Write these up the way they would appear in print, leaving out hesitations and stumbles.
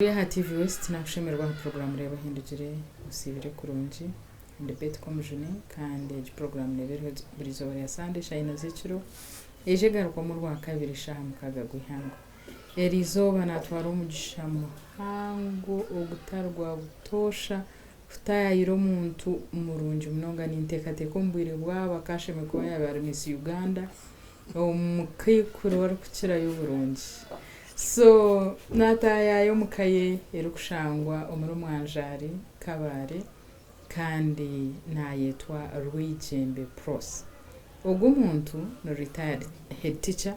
Ori aha TV West nakushemererwa aha puroguraamu Reeba Ohindukire Osiibire Kurungi. Ndi Betty Komujuni kandi egi puroguraamu neeba eriho buri izooba rya Sande eshaaha ina z'ekiro eija egarukwamu orwakabiri eshaaha mukaaga gw'eihangwe. Eri izooba naatwara omugisha muhango ogutari gwa butoosha kutaayayira omuntu murungi munonga. Ninteekateeka omu bwire bwabo akaashemereire kuba yaaba ari Miss Uganda omukaikuru orikukirayo oburungi. So naataayaaya omu ka ye erikushangwa omuri Mwanjaari, Kabale kandi naayetwa Rweigyembe Pross. Ogu omuntu ni retired head teacher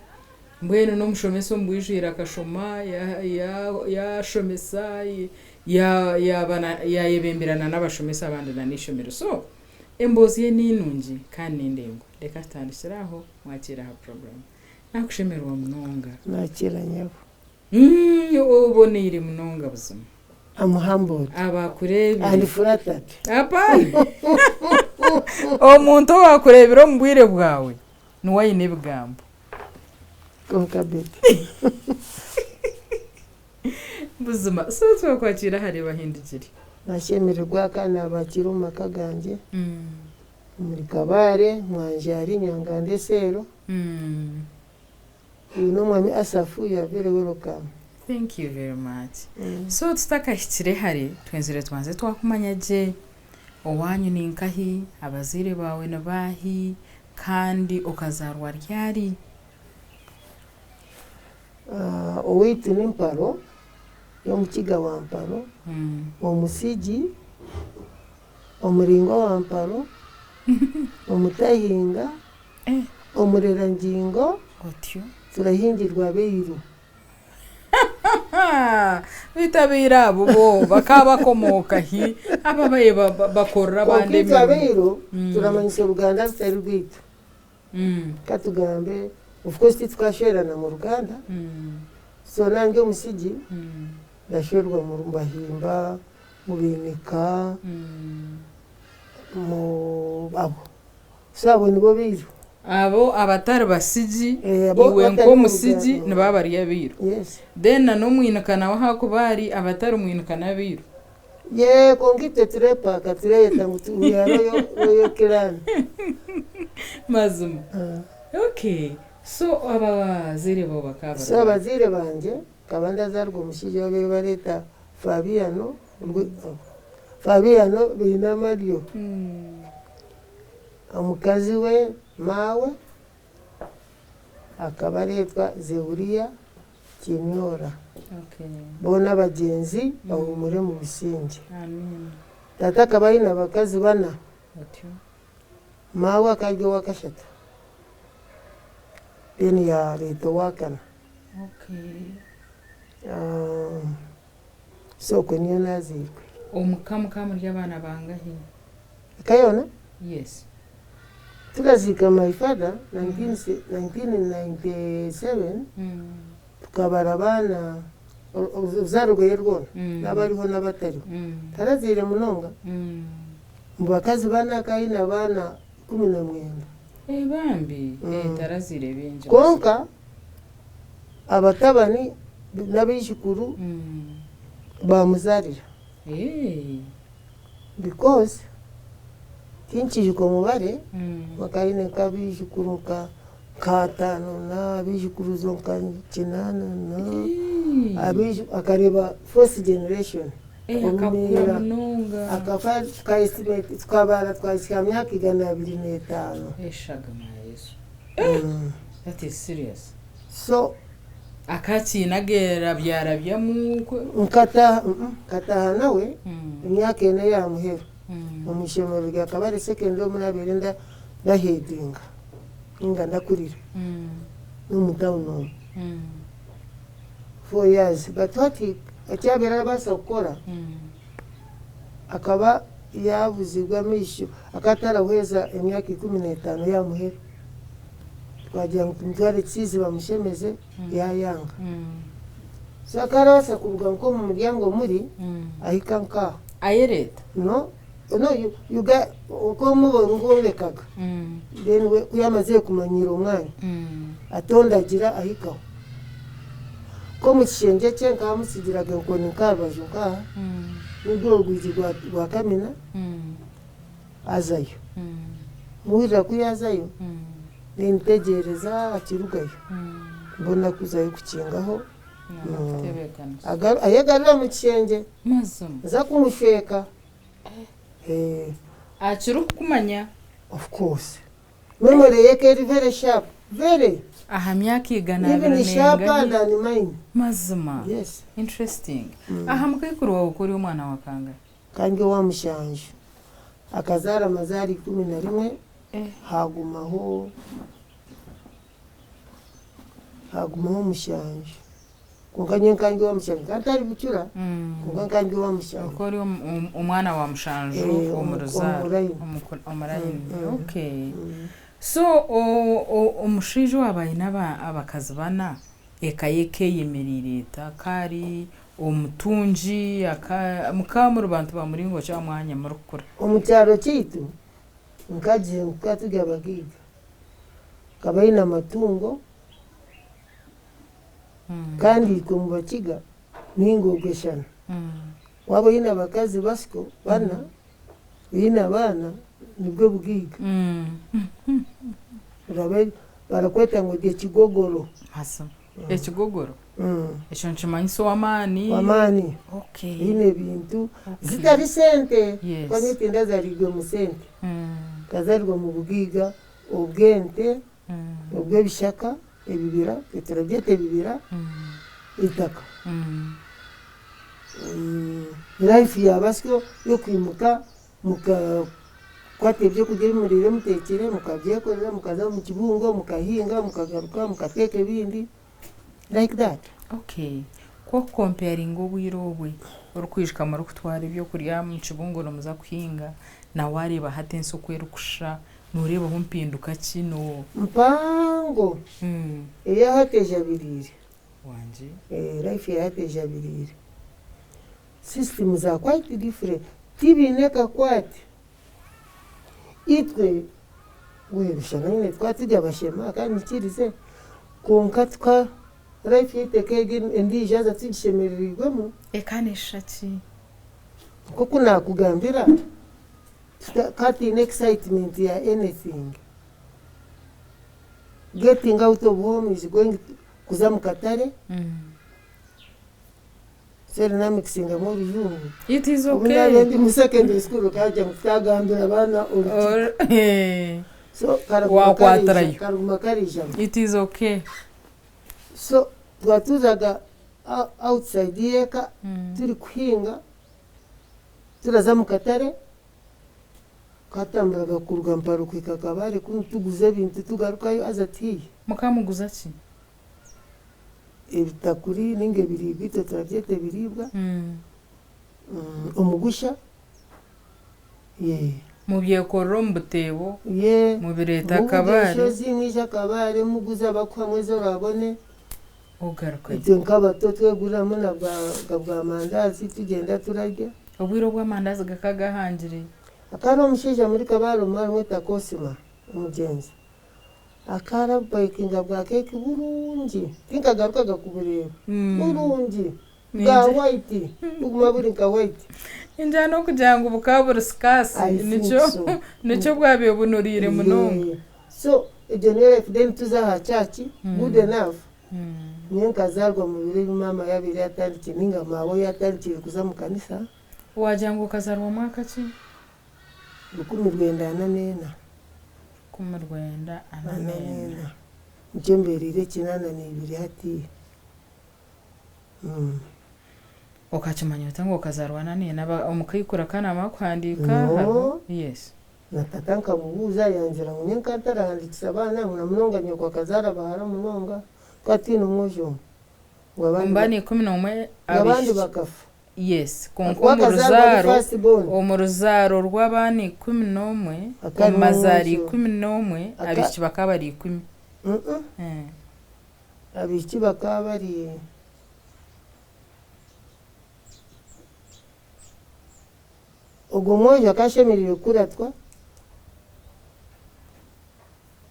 mbwenu n'omushomesa omu bwijwire akashoma yaashomesa yaayebembera na n'abashomesa abandi na n'eishomero. So emboozi ye ni nungi kandi ni ndaingwa. Reka tutandikire aho mwakiire aha puroguraamu. Nakushemererwa munonga. Nakira nyabo. Umm oboneire munonga buzima. I'm humbled. Abakureebire. And flattered. Hapana. Omuntu owakureebire omu bwire bwawe niwe aine ebigambo. Kwonka Betty. Buzima so twakwakiira ahari Bahindukire. Nashemererwa kandi nabakiira omu maka gangye. Omuri Kabale, Mwanjari, Nyanganda Eseero. Oyu n'omwami Asaph you are very welcome. Thank you very much. So tutakahikire hare twenzire tubanze twakumanya gye, owanyu ni nkahi, abazaire baawe ni baahi kandi okazaarwa ryari? Owaitu ni Mparo, y'omukiga wa Mparo, Omusigi. Omuringo wa Mparo, Omutahinga, Omurerangingo, turahingirwa Abairu. Beitu Abairu abo bo bakaba bakomooka hi? Abo ababaire bakorera abandi Kwonka itwe emirimo. Abairu turamanyisa oruganda rutari rwaitu. Katugambe, of course titukashwerana mu ruganda, so nangye Omusigi ndashwerwa omu Bahimba. Mubinika, mu abo. So abo nibo bairu. Abo abatari basigi, Eh, abo iwe batari nk'omusigi mu ruganda. nibaba bari abairu. Yes. Then na n'omwinika nawe ahakuba ari abatari mwinika n'abairu. Yee, kwonka itwe turepaaka tureyeta ngu tu- we are royal, royal clan. Mazima. Ah. Okay. So abazaire baawe bakaba bari So baahi? abazaire bangye nkaba ndazaarwa omushaija ou babaire bareeta Fabiano Fabiano Bainamaryo, omukazi we maawe akaba areetwa Zeuria Kimyora. Boona abagyenzi bahuumure omu busingye. Tata akaba aine abakazi bana, maawe akaba ari owakashatu, then yaareeta owakana. So okwe niyo nazairwe. Omuka mukaba muri abaana bangahi? Eka yoona? Yes. Tukaziika my father 1997 tukabara abaana oruzaaro rweye rwona n'abariho n'abatariho. Tarazaire munonga, omu bakazi bana akaba aine abaana 19. Eh bambi, eh tarazaire baingi. Kwonka Abatabani n'abaijukuru baamuzaarira because tinkiijuka omubare kwonka aine nk'abaijukuru nka ataano n'abaijukuruzo nka kinaana akareeba fourth generation Akakura munonga. Akafa tukabaara twahitsya aha myaka 205. Eshagama ya Yesu. That is serious. So. Akakiina ageerabyarabyamu. Nkataaha nkataaha nawe emyaka ena ey'aha muheru omu ishomero rya Kabale Secondary omu naabaire ndahedinga nainga ndakurira n'omu tawuni omu. Four years but hati eki yaabaire arabaasa kukora akaba yaabuzirwe amaisho akaba atarahweza emyaka 15 y'aha muheru. Twagira ngu tumutware Kisiizi bamushemeze yaayanga. So akaba arabaasa kuruga nk'omu muryango muri ahika nk'aha. Ayereeta? No, no you got nk'omu orikwombekaga then we ku yaamazire kumanyiira omwanya atondagira ahikaho. Nk'omu kishengye kye nkahamutsigiraga enkoni nk'aha rubaju nk'aha, nirwo orwigi rwa kamina, azayo. Muhurira ku yaazayo, nintegyereza akirugayo mbone kuzayo kukingaho. Ayegarura omu kishengye, nza kumushweka. Akirikukumanya? Of course. Memory ye eka eri very sharp, very. Aha myaka igana abiri Even sharper nengahi? than mine. Mazima? Yes. Interesting. Aha mukaikuru wawe okaba ori omwana wa kangahi? Nka ndi owa mushanju. Akazaara amazaara 11, haagumaho haagumaho mushanju. Kwonka nyowe nka ndi owa mushanju, nka ntari bucura, kwonka nka ndi owa mushanju. Okaba ori omwana wa mushanju omu ruzaaro, omu layini. Okay. So omushaija owaaba aine abakazi bana, eka ye eka eyemereire eta? Akaba ari omutungi, mukaba muri bantu ba muringo ki aha mwanya murikukura? Omu kyaro kyaitu nkagiire ngu tukaba turi abagaiga, akaba aine amatungo kandi itwe omu Bakiga ninga ogweshana. Waaba oine abakazi basyo bana, oine abaana nibwo bugaiga. Barakweta ngu ori ekigogoro. Ekigogoro? Ekyo nikimanyisa ow'amaani? Ow'amaani. Oine ebintu, zitari sente, ahabw'okuba nyowe tindazariirwe mu sente. Nkazarirwa omu bugaiga obw'ente, obw'ebishaka, ebibira, itwe turabyeta ebibira, eitaka. Life ya basyo y'okwimuka mukakwata ebyokurya ebi muriire muteekire mukabyekorera mukaza omu kibungo mukahinga mukagaruka mukateeka ebindi like that. Okay. Ku okukomparinga obwire obwe orikwijuka murikutwara ebyokurya omu kibungo nimuza kuhinga na waareeba hati ensi oku erikushusha nooreebaho mpinduka ki no. Mpango eya hati ejabiriire. Wangye. Life eya hati ejabiriire. Systems are quite different. Tibiine kakwate. Itwe werushana nyine tukaba turi abashema kandi nyikirize kwonka tuka life yaitu eka eri endiijo haza tugishemereirwemu. Eka neeshusha ki? Nk'oku naakugambira, tukaba twine excitement ya anything. Getting out of home is going kuza omu katare. Seeri naamikisingamu orujungu. It is Obu okay. naabaire ndi mu secondary school bakagira ngu tutagambira abaana orukiga. So karaguma Wakwatirayo. kariija, karaguma kariijamu. It is okay. So twatuuraga outside y'eka turikuhinga, turaza omu katare, twatamburaga kuruga Mparo kuhika Kabale kunu tuguza ebintu tugarukayo haza tihaihi. Mukamuguza ki? Ebitakuri ninga ebiriibwa itwe turabyeta ebiriibwa, omugusha, ye. Mubyekorera omu buteebo, Ye. mubireeta Mubuga Kabale. enshozi mwija Kabale muguza bakuhamu ezi orabone. Ogarukayo. Itwe nk'abato tweguriramu na bwa bwa mandazi tugyenda turarya. Obwire obu amandazi gakaba gahangire. Hakaba hariho omushaija omuri Kabale omwe baramweta Kosima omugyenzi. Akarabakinga bwa keeki burungi, tinkagarukaga kubureeba. Burungi, bwa white, buguma buri nka white. Ningira n'okugira ngu bukaba buri scarce I think nikyo so. nikyo bwabaire bunuriire munonga. Yeah. So egyo niyo life then tuza aha church, good enough, nyowe nkazaarwa mu biro ebi maama yaabaire yaatandikire ninga maawe yaatandikire kuza omu kanisa. Waagira ngu okazaarwa mwaka ki? 1944. 1944. 44. Nikyo mbeereire 82 hatiiya. Okakimanya ota ngu okazaarwa 44? Omukaikuru akaba naamanya kuhandiika? No. Hariho? Yes. Na tata nkamubuuza yangira ngu nyowe nkaba ntarahandiikisa abaana ngu na munonga nyoko akazaara abahara munonga tukaba twine omwojo omwe. Ngu abandi Omu baana 11 ngu abandi abaishiki. bakafa. Yes, kwonka Akuba omu akazaarwa ari ruzaaro first born. omu ruzaaro rw'abaana 11, Hakaba omu mazaara omwojo. 11, abaishiki bakaba bari 10. Abaishiki bakaba bari ogwo mwojo akaba ashemereire kukuratwa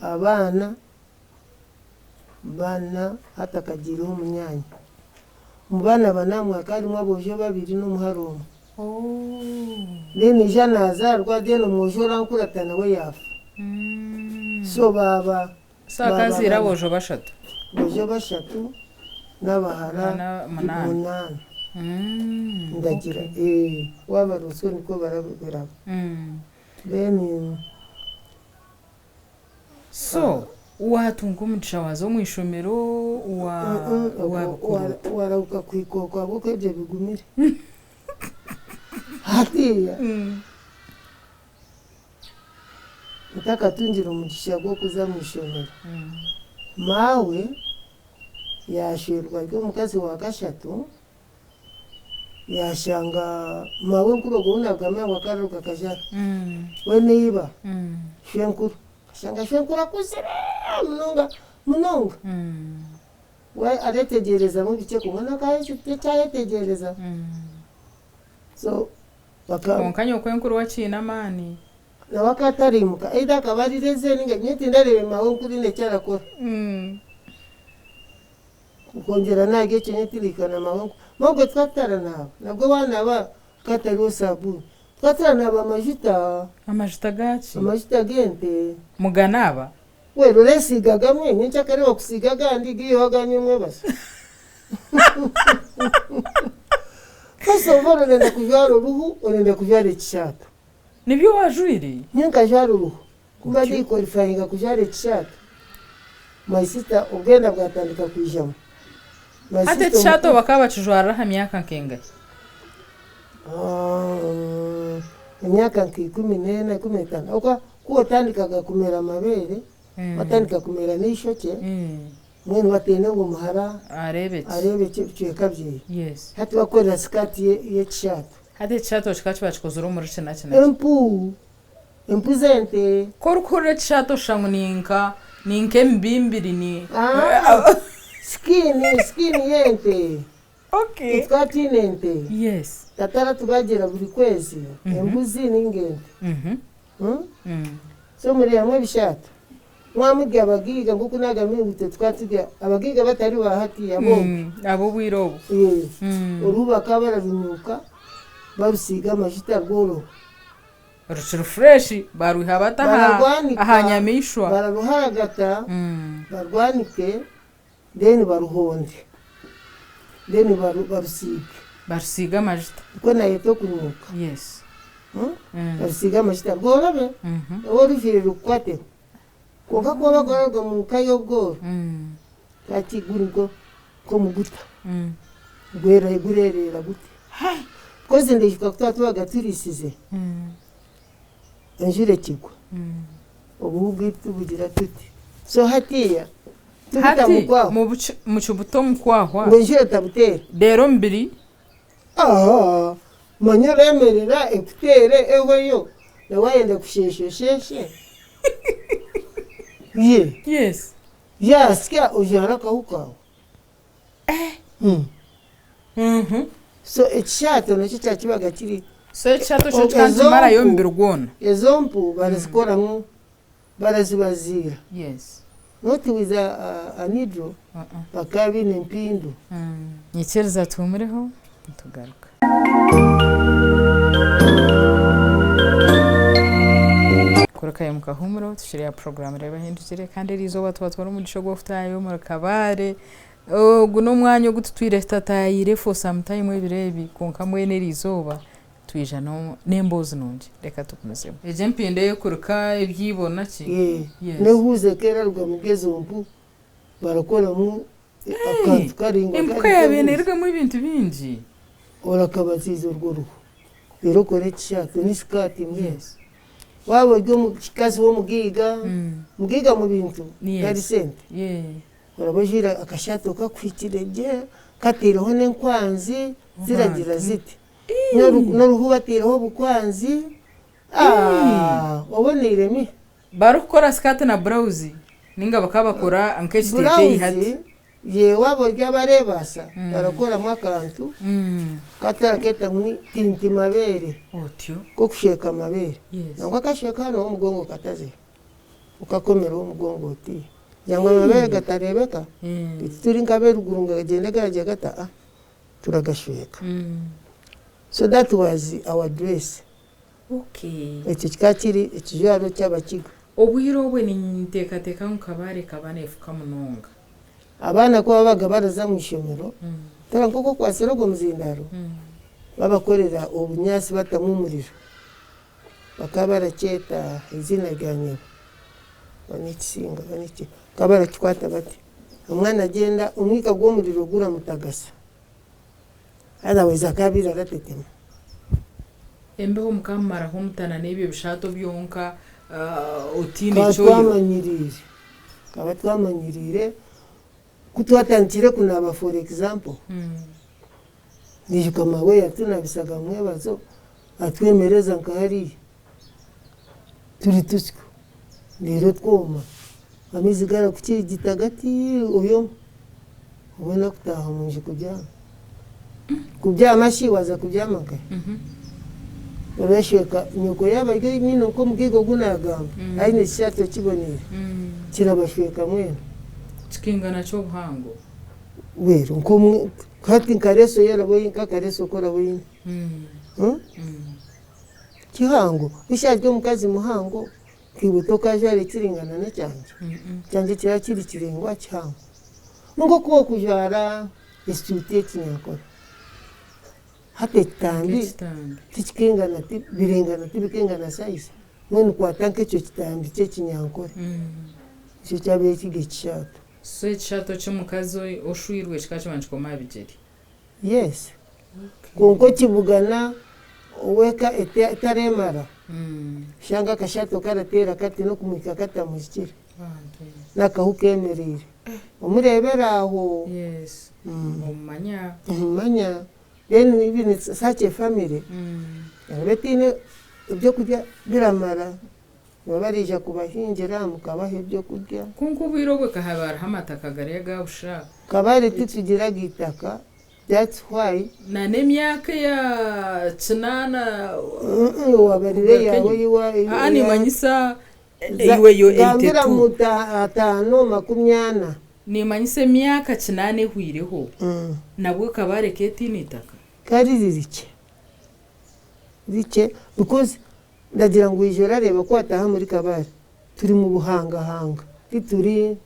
abaana bana hatakagiireho omunyaanya. Omu baana banamwe hakaba harimu aboojo babiri n'omuhara omwe. Then naija nazaarwa then omwojo orankurata nawe yaafa. So baaba So akazaire aboojo bashatu? Aboojo bashatu n'abahara munaana. Ndagira waaba orutsyo nikwo biraba. Then. So waatunga omugisha waaza omu ishomero waabikora ota? Warahuka kuhika okwo ahabw'okuba ebyo bigumire. Hatiiya ntakatungire omugisha gw'okuza omu ishomero, maawe yaashwerwa ari omukazi wa kashatu. Yashanga maawenkuru ogwo ou naagamba ngu akararuga Kajara, we na iba shwenkuru. Akashanga shwenkuru akuzire munonga munonga. We areetegyereza bikye kwonka nawe akaba akyayetegyereza. So baka. Kwonka nyokwenkuru we akiine amaani. Nawe akaba atariimuka, either akaba ari lazy ninga nyowe tindareebe maawenkuru haine eki arakora. Nkongyera naarya ekyo nyowe tindihika na maawe. Maawe ogwo tukaba tutaranaaba, nabwo waanaaba hakaba hatariho saabuuni. Tukaba turanaaba amajuta. Amajuta gaki? Amajuta g'ente. Muganaaba? We rora esiiga gamwe, nyenkyakare wakusiiga agandi, gaiheho agandi omwebazo. First of all orenda kujwara oruhu, orenda kujwara ekishaato. Nibyo waajwaire? Nyowe nkajwara oruhu. Ku mba ndi qualifyinga kujwara ekishaato, my sister obwenda bwatandika kwijamu. My Hati sister ekishaato omukuru. bakaba bakijwarira aha myaka nkengahi? Emyaka nka 14, 15. Ahabw'okuba ku otandikaga kumera amabeere, watandika kumera n'eishokye, mbwenu bateine ngu omuhara Areebe ki? areebe ki ebicweka byeye. Yes. Hati bakukorera sikaati y'ekishaato. Hati ekishaato kikaba kiba kikozirwe omuri ki na ki na ki? Empu. Empu z'ente. Ku orikuhurira ekishaato oshusha ngu ninka ninka emibimbiri ni. Aah skin skin y'ente. Okay. Itwe tukaba twine ente. Yes. Tata aratubagira buri kwezi embuzi ninga ente. So mureebamu ebishaato. Mwamurya abagaiga nk'oku naagambire ngu itwe tukaba turya abagaiga batari ba hati ab'obwe. Ab'obwire obu. Oruhu bakaba bararunyuuka barusiiga amajuta rworoba. Rukiri fresh barwiha bata Bararwanika, aha nyamaishwa. bararuharagata, barwanike then baruhonde then barusiige. Barusiige amajuta. Nikwo nayeta okunyuuka. Yes. Barusiige amajuta rworobe, waaba orujwaire rukukwateho. Kwonka ku oraba oraruga omu ka y'obworo, hati guri nk'omuguta, gureereera guti. Kozi ndaijuka ku twatubaga turiisize, enjura ekigwa, obuhu bwaitu tubugira tuti. So hatiiya tubuta Hati mukwahwa. Mukibuta omu kwahwa. Ngu enjura etabuteera. Reero omubiri. Ahaa, manya oreemerera ekuteere ehweyo, na waayenda kusheesha osheeshe. Ye. Yes. Yaasya ojware akahu kaawe. So ekishaato nakyo kyakibaga kiri. So ekishaato kyo kikaba nikimarayo omubiri gwona? Ezo mpu barazikoramu, barazibaziira. Yes. Not with a needle, bakaba baine empindu. Nyikiriza tuhumureho nitugaruka. Kurukayo mukahumuraho tukiri aha puroguraamu Reeba Ehindukire kandi eri izooba twatwara omugisha ogw'okutaaha omuri Kabale. Ogu n'omwanya ogu tutwire tutataahiire for some time ebiro ebi kwonka mbwenu eri izooba twija n'emboozi nungi. Reka tugumizemu. Egyo empindu ey'okuruka ebyibo naki? Yes. N'ehuuzi ekeraruga omuri ezo mpu barakoramu akantu karaingwa Empu kari ka yaabaire nk'ehuuzi. neerugamu ebintu bingi. Orakabaziiza orwo ruhu reero okore ekishaato n'esikaati mbwenu. Yes. Waaba ori omukazi w'omugaiga, mugaiga mu bintu tari Yes. sente. Yeah. Oraba ojwaire akashaato kakuhikire gye kataireho n'enkwanzi ziragira ziti. N'oruhu bataireho obukwanzi, aah oboneire mi. Barikukora sikaati na burawuzi ninga bakaba bakora nk'ekiteeteeyi hati? Burawuzi ye waaba ori abareebaasa barakoramu akantu kataraketa ngu ni tintimabeere Otyo. k'okusheeka amabeere. Yes. Nangwa akasheeka hanu omugongo katazeho okakomeraho omugongo oti kugira ngu amabeere gatareebeka. Itwe turi nk'aberuguru ngu gagyende garagira gata. Turagashweka. So that was our dress. Okay. Ekyo kikaba kiri ekijwaro ky'Abakiga. Obwire obwe ninteekateeka ngu Kabale ekaba neefuka munonga. Abaana ku baabaga baraza omu ishomero, toreeba nk'oku okwatsire ogwo muzindaaro, babakorera obunyaatsi batamu omuriro. Bakaba barakyeta eiziina rya nyabo, oba n'ekisinga oba niki, bakaba barakikwata bati, omwana agyenda omwika gw'omuriro guramutagasa. Otherwise akaba abaire aratetema. Embeho mukamumaraho omutana n'ebyo bishaato byonka otaine Tukaba eki oiha. twamanyiriire, tukaba twamanyiriire ku twatandikire kunaaba for example, naijuka maawe yatunabisaga mwebazo atwemereza nka hariya turi tusyo reero twoma amaizi garakukirigita gati oyoma obone kutaaha omunju kubyama. Kubyama shi waaza kubyama nkahi? Orashweka nyoko yaaba ari nyine nk'omugaiga ogu naagamba aine ekishaato kiboneire kirabashweka mwena. Kikaingana ki obuhango? Well nk'omwe hati nka reso ei oraba oine nk'akareso aku oraba oine kihango shaaha ori omukazi muhango Iwe tokajwara ekiringana n'ekyangye? Ekyangye kiraba kiri kiringwa kihango. Nk'oku okujwara esuuti y'ekinyankore. Hati ekitambi tikikingana biringana tibikingana sayizi. Mbwenu kwata nk'ekyo kitambi ky'ekinyankore nikyo kyabaire kiri ekishaato. So ekishaato ky'omukazi oshwirwe kikaba kiba nikikoma aha bigyere? Yes. Kwonka okibugana ow'eka etaremara, oshanga akashato karateera kati n'okumuhika katamuhikire, n'akahu kemereire. Omureebera aho. Omumanya. Then even such a family, eraba etaine ebyokurya biramara. Nibaba baraija kubahingira mukabaha ebyokurya. Kwonka obwire obwe ka haba hariho amataka gari aga busha. Kabale titugiraga itaka that's why. Na n'emyaka eya kinaana. Wabarire eyawe eyi wa. Aa nimanyisa iwe yo eighty Gambira two. mu ataano makumyana. Nimanyisa emyaka kinaana ehwireho nabwo Kabale ketaine itaka. Ka riri rikye rikye because Ndagira ngu oije orareeba ku wataaha omuri Kabale, turi mu buhangahanga, tituri,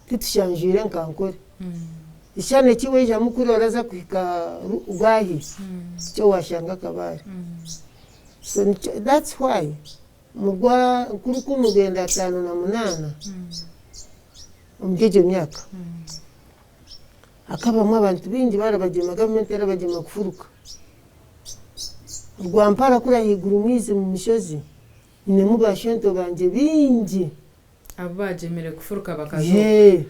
titushanjwire nka Nkore. Ekishushani eki waijamu kuri oraza kuhika Rwahi, nikyo washanga Kabale. So nikyo, that's why mu gwa nkuru rwenda ataano na munaana, omuri egyo myaka, hakabamu abantu baingi barabagyema, gavumenti erabagyema kufuruka. Rwampara kuri ahaiguru maizi omu mishozi nyinemu ba shwento bangye baingi. Abu baagyemire kufuruka bakaza okwo. Yee.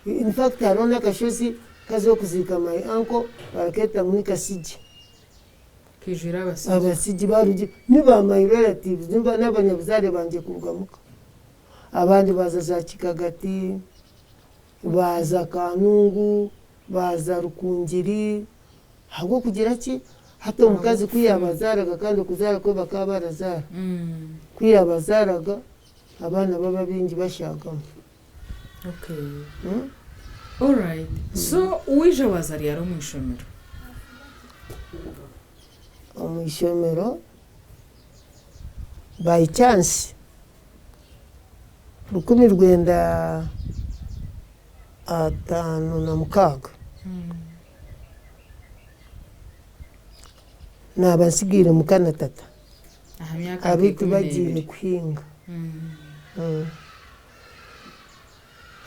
In fact hariho n'akashozi kaza okuziika my uncle barakeeta ngu ni Kasigi. Kaijwire Abasigi. Abasigi barugire ni ba my relatives n'abanyabuzaare bangye kuruga muka. Abandi baaza za Kikagati. Baaza Kanungu, baaza Rukungiri, ahabw'okugira ki? Hati omukazi ku yaabazaaraga kandi okuzaara kwe bakaba barazaara, ku yaabazaaraga abaana baba baingi bashaagamu. Okay. Alright. So waija waaza ryari omu ishomero? Omu ishomero by chance 1956 naaba ntsigaire muka na tata Aha myaka nka abaitu ikumi bagiire n'ebiri. kuhinga.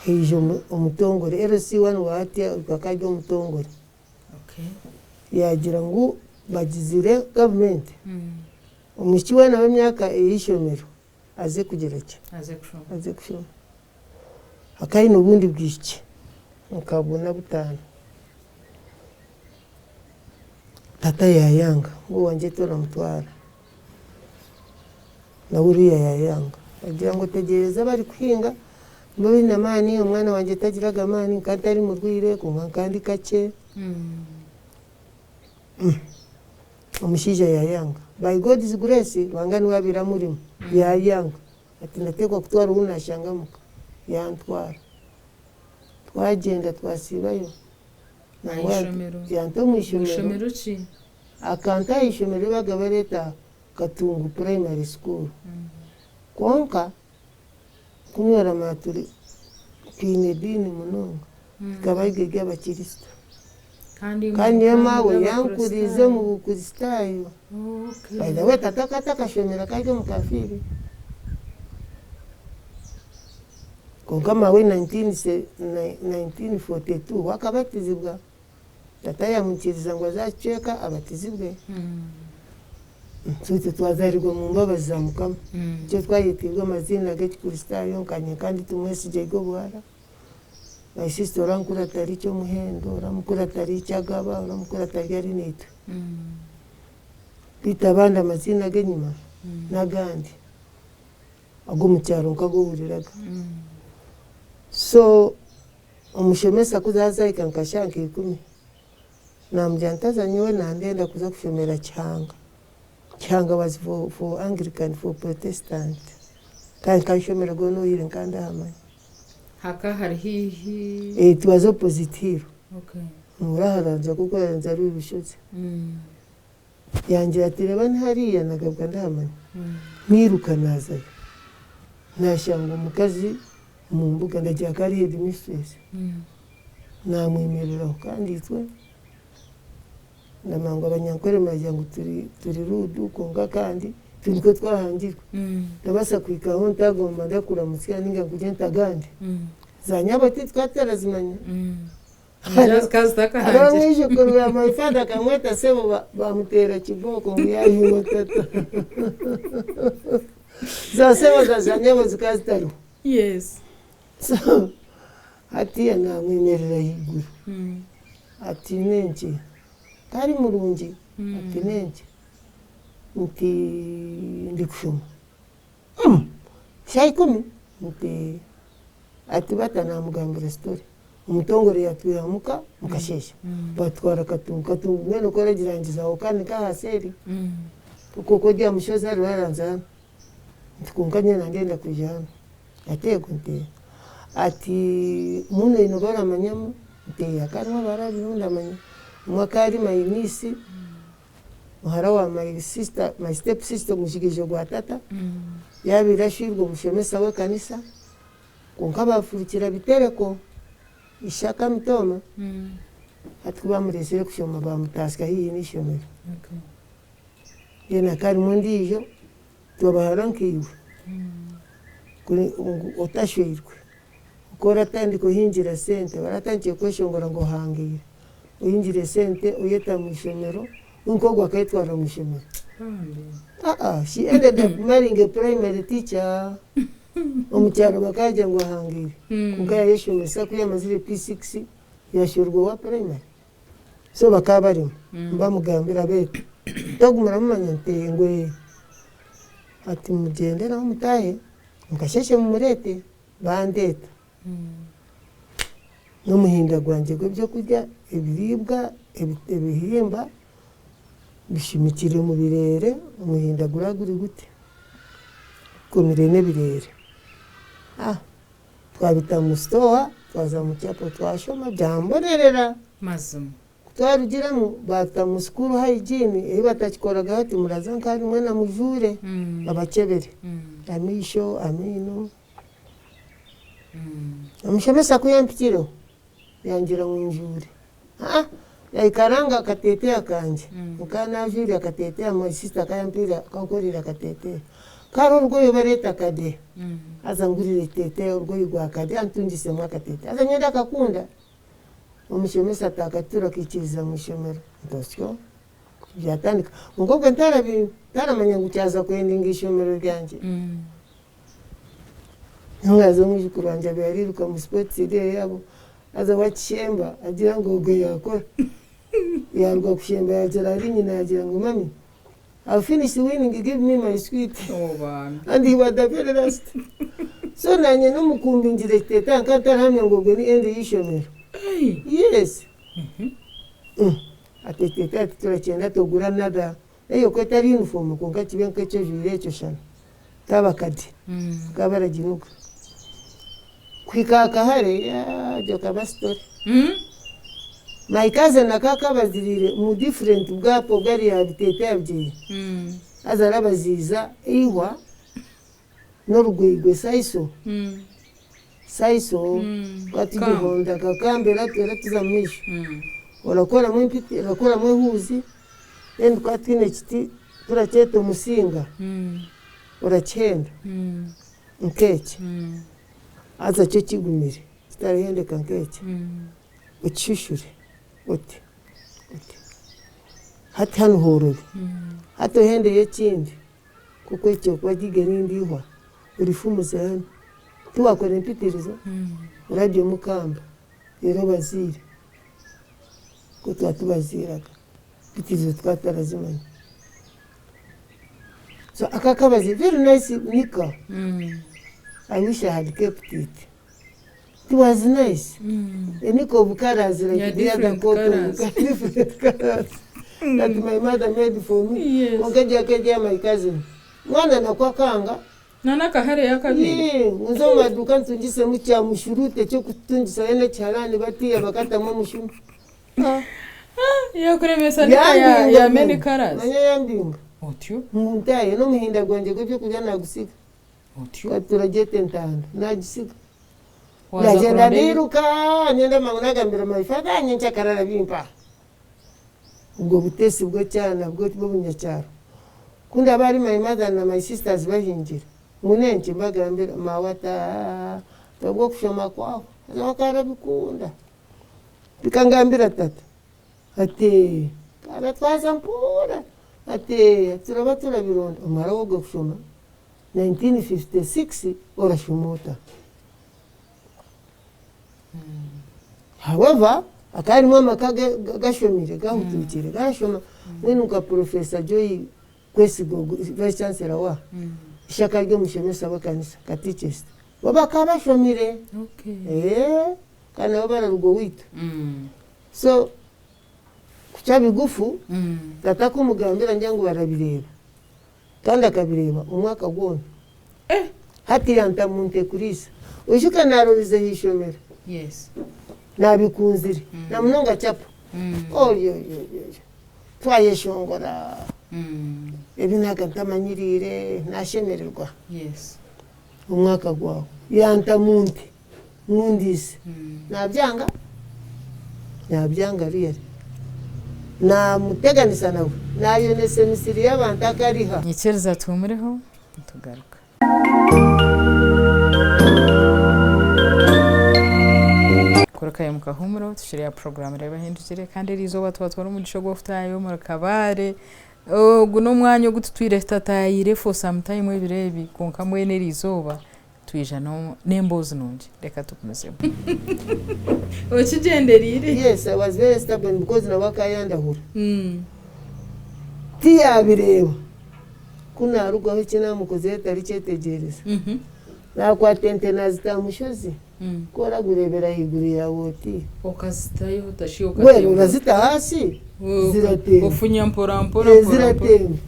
Haija omutongore, LC one wa hati akaba ari omutongore, yaagira ngu bagizire gavumenti omwishiki weena w'emyaka ey'eishomero aze kugira ki? Aze kushoma. Aze kushoma. Hakaba haine obundi bwishiki nka buna butaano. Tata yaayanga ngu owangye toramutwara. Nawe oriya yaayanga. Agira ngu otegyereze abarikuhinga nibo baine amaani, omwana wangye tagiraga amaani nka ntari murwaire kwonka nka ndi kakye. Omushaija yayanga. By God's grace, Ruhanga niwe abaire amurimu, yayanga. Ati ndateekwa kutwara ou nashanga muka. Yantwara. Twagyenda twasiibayo. Nangwa Aha ishomero. yanta omu ishomero. Ishomero ki? Akanta aha ishomero eri baabaga bareeta Katungu Primary School. Kwonka ku oramanya turi twine ediini munonga, rikaba riri ery'abakristo. Kandi Kandi nyowe maawe y'Abakristaayo. yankuriize omu bukristaayo. By the way, tata akaba atakashomire akaba ari omukafiiri. Kwonka maawe 1942 we akabatizibwa. Tata yamwikiriza ngu aze aha kicweka abatizibwe. So itwe twazaarirwa omu mbabazi za Mukama. Nikyo twayetiirwe amaziina g'Ekikristaayo nkanye nka ndi Tumwesigye Obuhara. My sister orankurata ari eky'omuhendo, oramukurata ari eky'agaba, oramukurata ari ari naitwe. Beitu abandi amaziina ag'enyima n'agandi ag'omu kyaro nk'agu ohuriraga. So omushomesa ku zaazahika nka shaaha nka ikumi, naamugira nti haza nyowe nandenda kuza kushomera Kihanga. Kihanga was for Anglican, for Protestant. Kandi nkaba ishomero goona ohaire nkaba ndahamanya. Haka hari haihi. It was opposite hill. Oraharanza nk'oku oraranza ruri rushozi. Yangira ati reeba ni hariya nagaruka ndahamanya. Niiruka naazayo. Naashanga omukazi omu mbuga ndagira nka ari headmistress. Naamwemereraho kandi itwe ndamanya ngu Abanyankore muragira ngu turi rude kwonka kandi itwe nikwo twahangirwe. Ndabaasa kuhika aho ntagomba ndakuramutsya ninga nkugire ntagande. Za nyabo titukaba tutarazimanya. Zikaba Hariho zitakahangire. omwijukuru wa my father akamweta sebo bamuteera kibooko ngu yaayimwa tata. Za sebo za za nyabo zikaba zitariho. So hatiiya naamwemerera ahaiguru ati n'enki? Tari murungi ati n'enki? Nti ndikushoma. Shaaha 10? Nti ati bata naamugambira story. Omutongore yaatwiha muka mukasheeshe batwara Katungu. Katungu mbwenu oku oragirangiza aho kandi nk'aha seeri okwo ori aha mushozi hariho haranza hanu. Nti kwonka nyowe nandenda kwija hanu. Ati eego nti ati mbwenu oine obu oramanyamu? Nti hakaba harimu abahara babiri abu ndamanya. Omwe akaba ari my niece, muhara wa my sister, my step sister omujigaijo gwa tata, yaabaire ashwirwe omushomesa w'ekanisa kwonka baafurukira Bitereko, Ishaka Mitooma, hati ku baamureetsire kushoma baamutaasya haihi n'eishomero. Then hakaba harimu ondiijo, itwe abahara nkaiwe ngu otashweirwe, ku oratandika ohingira sente, baratandikire kweshongora ngu ohangaire, ohingire sente oyeta omu ishomero, kwonka ogwo akayetwara omu ishomero. She ended up marrying a primary teacher. Omu kyaro bakagira ngu ahangaire, kwonka yayeshomesa ku yamazire P6 yashwerwa owa primary. So bakaba barimu nibamugambira beeta ogu muramumanya nti ngu ee ati mugyende nawe mutaahe mukasheeshe mumureete bandeeta n'omuhinda gwangye gw'ebyokurya ebiriibwa ebihimba bishumikire omu bireere omuhinda guraba guri guti gukomire n'ebireere twabita omu sitowa twaza omu chapel twashoma byambonerera. Mazima. Ku twarugiremu baatuta omu school hygiene ei batakikoraga hati muraza nka hanu mwena mujuure babakyebere amaisho, amaino. Omushomesa ku yampikireho yangira ngu njuure. Yaikaranga akateteeya kangye nkaba najwire akateteeya my sister akaba yampiire akankoreire akateteeya. Kare orugoye bareeta kade haza ngurire ekiteteeya orugoye rwa kade antungisemu akateteeya haza nyowe ndakakunda. Omushomesa atakatura akaikiriza omu ishomero nti osyo byatandika. Kwonka obwe ntaramanya ngu kyaza kwendinga eishomero ryangye. Haza omwijukuru wangye abaire ariiruka omu sports day yaabo haza we akishemba agira ngu ogwe yaakora. Yaaruga kushemba yaagira ahari nyina yaagira ngu mummy I've finished winning give me my sweet. And he was the very last. So nanye n'omukumbi ngira ekiteteeya nkaba ntarahamya ngu ogwe ni end y'eishomero. Yes. Ati ekiteteeya titurakyenda togura another nayo ku etari uniform kwonka kibe nk'eki ojwaire ekyo shana. Taaba kadi bakaba baraginuga. Kuhika aha kahare egyo ekaba story. My cousin akaba akabaziriire mu different bwapa obwo ari aha biteteeya byeye. Haza arabaziiza eihwa n'orugwigwe saiso. Saiso tukaba tugihonda kakamba eratuza omu maisho. Orakoramu empiti orakoramu ehuuzi then tukaba twine ekiti turakyeta omusinga orakihenda nk'eki haza kyo kigumire kitarahendeka nk'eki. Okishushuri oti oti hati hanu hoorobi hati ohendeyo ekindi nk'oku eki orikuba oryiga erindi ihwa orifumuze hanu tiwaakora empitirizo orabyemu kamba reero obaziire nikwo twaba tubaziiraga empitirizo tukaba tutarazimanya. So aka akabaziire very nice nika I wish I had kept it. It was nice. Any of colors like Yeah, the other different coat colours. of different colors that my mother made for me. Yes. Konka gyakegya my cousin. Mwana nakwakanga. Nanakahare yakabiri. Yee, nze omu maduuka ntungisemu kya mushurute eky'okutungisa n'ekiharani batiya bakatamu omushuma. Ah. Yakuremesa nika ya, Yambinga ya many manya. colors. Manya yambinga. Otyo. Ngu ntaahe n'omuhinda gwangye gw'ebyokurya nagusiga. Otyo. Kati turagyeta entanda nagisiga. Waza Nagyenda kuronda ebi- niiruka nyenda mangu nagambira my father nyenkyakara arabimpa. Obwo butesi bw'ekyana bw'obunyakyaro. Ku ndaba ahari my mother na my sisters bahingire, ngu n'enki mbagambira maawe ati aah obwo okushoma kwawe haza we akaba arabikunda. Mpika ngambira tata ati aratwaza mpora ati turaba turabironda omara woga kushoma 1956 orashoma ota? However, hakaba harimu amaka gashomire gahutukire gashoma mbwenu nka Professor Joy Kwesiga ogu Vice Chancellor wa ishaka ry'omushomesa w'ekanisa catechist bo bakaba bashomire Okay. ee kandi nabo bararuga owaitu so kucwa bigufu tata kumugambira ngira ngu barabireeba kandi akabireeba omwaka gwona Eh. hati yanta munte kuriisa oijuka narorize aha ishomero Yes. nabikunzire na munonga chapo oyoyoyoyo twayeshongora ebi naga ntamanyiriire nashemererwa Yes. omwaka gwawe yanta munte ngundiise nabyanga nabyanga really namuteganisa nawe nayonesa emisiri y'abantu akariha. Nyikiriza tuhumureho tugaruka. Kurukayo mukahumuro tukiri aha porogaramu Reeba Ehindukire kandi eri izooba twatwara omugisha ogw'okutaaha omuri Kabale. Ogu n'omwanya ogu tutwire tutataahire for some time ebiro ebi kwonka mbwenu eri izooba twija n'emboozi nungi reka tugumizemu. Okigyendereire? Yes, I was very stubborn because nawe akayandahura. Tiyabireeba ku narugaho eki namukozire tarikyetegyereza. Nakwata ente nazita aha mushozi ku oragureebera ahaiguru yaawe oti. Okazitayo otashi Well, okatemba. orazita ahansi ziratemba. Ofunya mpora mpora mpora mpora. Ziratemba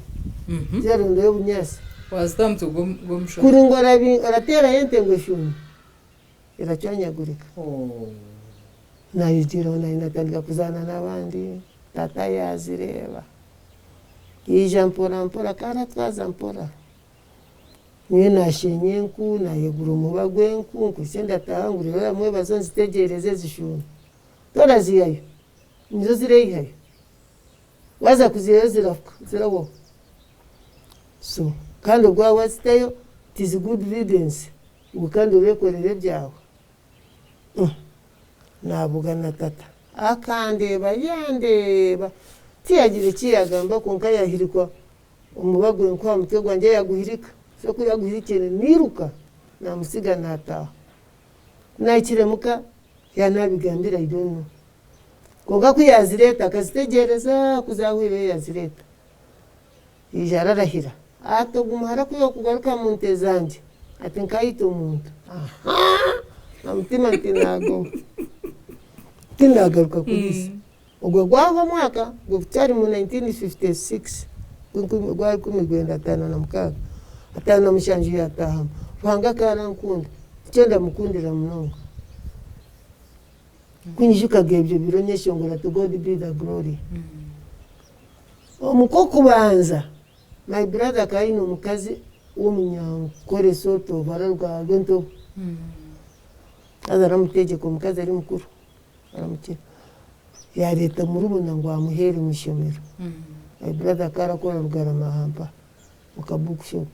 zirarondayo obunyaasi. Wazita aha mutwe gw'omushozi. Kuri ngu orateerayo ente ngu eshuume eracwanyagurika. Oh. Nayigireho naye natandika kuzaana n'abandi tata yazireeba yaija mpora mpora karatwaza mpora nyowe nashenya enku nayegura omuba gw'enku nkwitse ndataha ngurire oramwebazo nzitegyereze zishuume torazihayo nizo zireyihayo waza kuzihayo zirafuka zirahwaho so kandi obwo waaba wazitayo it is good riddance obwo kandi orekorera ebyawe. Nabugana tata akandeeba yandeeba tiyagira eki yagamba kwonka yahirikwa omuba gw'enku aha mutwe gwangye yaguhirika so ku yaguhirikire niiruka namusiga nataaha. Ku nahikire muka yanabigambira I don't know kwonka ku yazireeta akazitegyereza ku zahwireyo yazireeta yaija ararahira ati ogu muhara ku yokugaruka omu nte zangye ati nkayita omuntu. Ahaa! Aha mutima nti nagoma tinagaruka kuriisa. Ogwo gwahwa omwaka ogwo kyari mu 1956 gwa 1956 57 yatahamu. Ruhanga akaba arankunda nikyo ndamukundira munonga. Ku nyijukaga ebyo biro nyeshongora to God be the glory. Omu kw'okubanza my brother akaba aine omukazi w'omunyankore sort of araruga Rwentobo. Haza aramutegyeka omukazi ari mukuru aramukira. Yareeta murumuna ngu amuheere omu ishomero. My brother akaba arakora Rugarama aha mpa omu ka bookshop.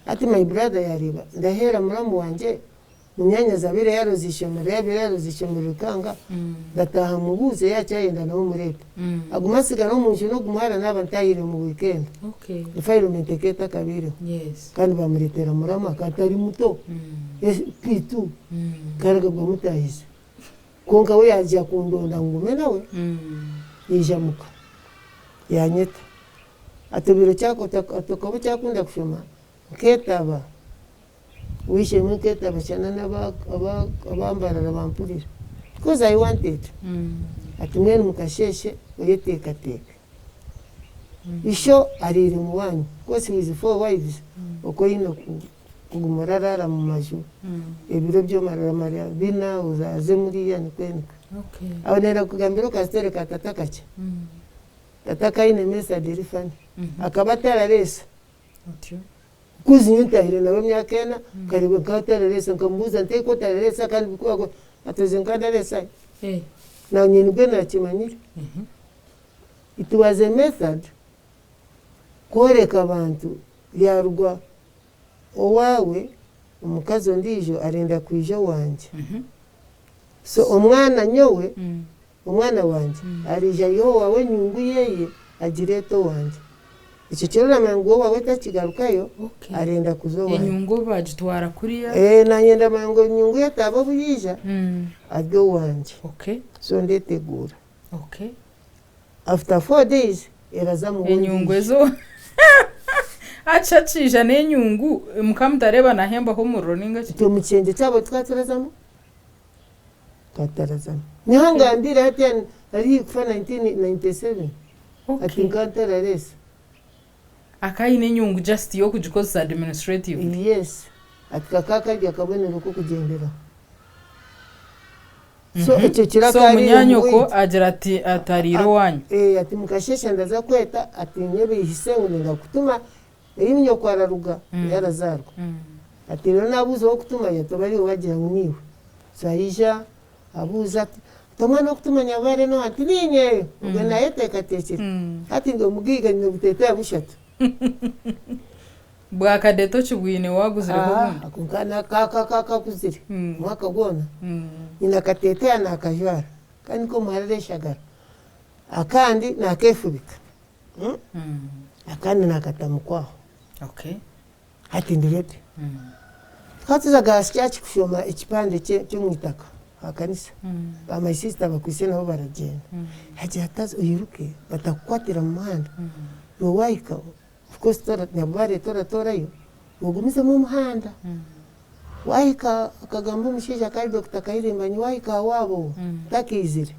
Hati my brother yareeba ndaheera muramu wangye Munyaanyazi abaire yaaroza eishomero, yaabaire yaaroza eishomero rikanga, ndataaha mubuuze yaaba akyayenda nawe mureete. Agume atsigare omu nju n'ogu muhara naaba ntaahire omu wiikenda. Defilement ekaba etakabaireho. Kandi baamureetera muramu akaba atari muto, P2, karaga bwamutaahize. Kwonka we yaagira kundonda ngu ngume nawe, yaija muka yaanyeta. Ati okaba okyakunda kushoma? Nkeetaba. Ow'eishe-emwe nkeetaba shana n'aba Mbarara bampurira because I wanted. Ati mbwenu mukasheeshe oyeteekateeke. Isho ariire omu waanyu of course with four wives okwo oine kuguma oraraara omu maju ebiro byona oramara bina oze muriya nikwo nikwo. Aho nenda kukugambira akasitore ka tata kakye. Tata akaba aine method eri funny. Akaba atarareesa. Otyo. Kuzi nyowe ntahire nawe emyaka ena, nkareeba nka atarareesa, nkamubuuza nti ku otarareesa kandi bikubaho ati oze nka ndareesa hi? Nanye nibwe nakimanyire. It was a method kworeka abantu yaruga owaawe omukazi ondiijo arenda kwija owangye. So omwana nyowe, omwana wangye ariija aihe owaawe enyungu yeye agireete owangye. Ekyo kiro oramanya ngu owaawe takigarukayo arenda kuza owangye. Enyungu obu bagitwara kuriya. Nanye ndamanya ngu enyungu ye etaaba obu yaija ari owangye. So ndeteguura. After 4 days eraza muwe Enyungu ondiijo. Ezo hati akiija n'enyungu mukaba mutareeba nahembaho omuriro ninga ki? Itwe omu kishengye kyabo tukaba turazamu? Twatarazamu. Niho ngambire hati ari haihi kufa 1997 ati nkaba ntarareesa. Akaba aine enyungu just y'okugikozesa administratively. Yes. Ati kakaba kari akabonero k'okugyenderaho. So ekyo kiro So akaba ariire munyaanyoko omu agira ati atariire owanyu. Ati mukasheeshe ndaza kweta ati nyebeihise ngu nenda kukutuma ei nyoko araruga ei arazaarwa. Ati reero naabuuza ow'okutuma yatoba ariiwe waagira ngu niiwe. So aija abuuza ati omwana ow'okutuma Nyabare n'oha? Nti niinye. Obwe naayeteekateekire. Hati ndi omugaiga nyine obuteeteeya bushatu. Bwakadete okibwine waguzireho obundi? Ako nkakakuzire omwaka gwona. Nyine akateeteeya naakajwara kandi niko omuhara areeshagara. Akandi naakeefubika. Akandi naakata mukwaha. Hati ndi ready. Tukaba tuzaga aha church kushoma ekipande ky'omwitaka aha kanisa. Ba my sister bakwaitse nabo baragyenda. Yagira ati haza oiruke batakukwatira omu muhanda. Iwe waahika of course Nyabubaare toratoorayo, ogumizemu omuhanda. Waahika akagamba omushaija akaba ari Dokita Kayirimbanyi waahika aha waabo ntakaizire,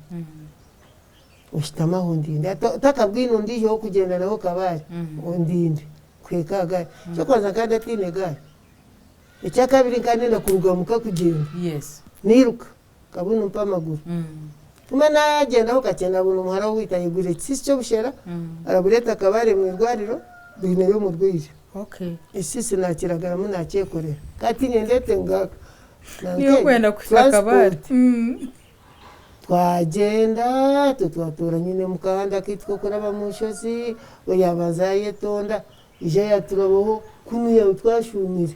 oshutame aho ondinde. Otakabwine ondiijo ow'okugyenda nawe Kabale, ondinde kuhika aha gaari. Eky'okubanza nkaba ntataine gaari. Ekyakabiri nkaba ndenda kuruga muka kugyenda. Niiruka nkabona ompe amaguru. Kumara naagyendaho kakye naabona omuhara waitu ayegwire ekisisi ky'obushera, arabureeta Kabale omu irwariro bwineyo omurwaire. Ekisisi naakiragaramu naakyekorera. Nkaba tiinyine ndeetenga Niiwe okwenda kuhika Kabale. Transport. Twagyenda itwe twatuura nyine omu kahanda kaitu k'okuraba omu nshozi, we yaabanza yaayetonda, yaija yaaturabaho kunu twashuumire,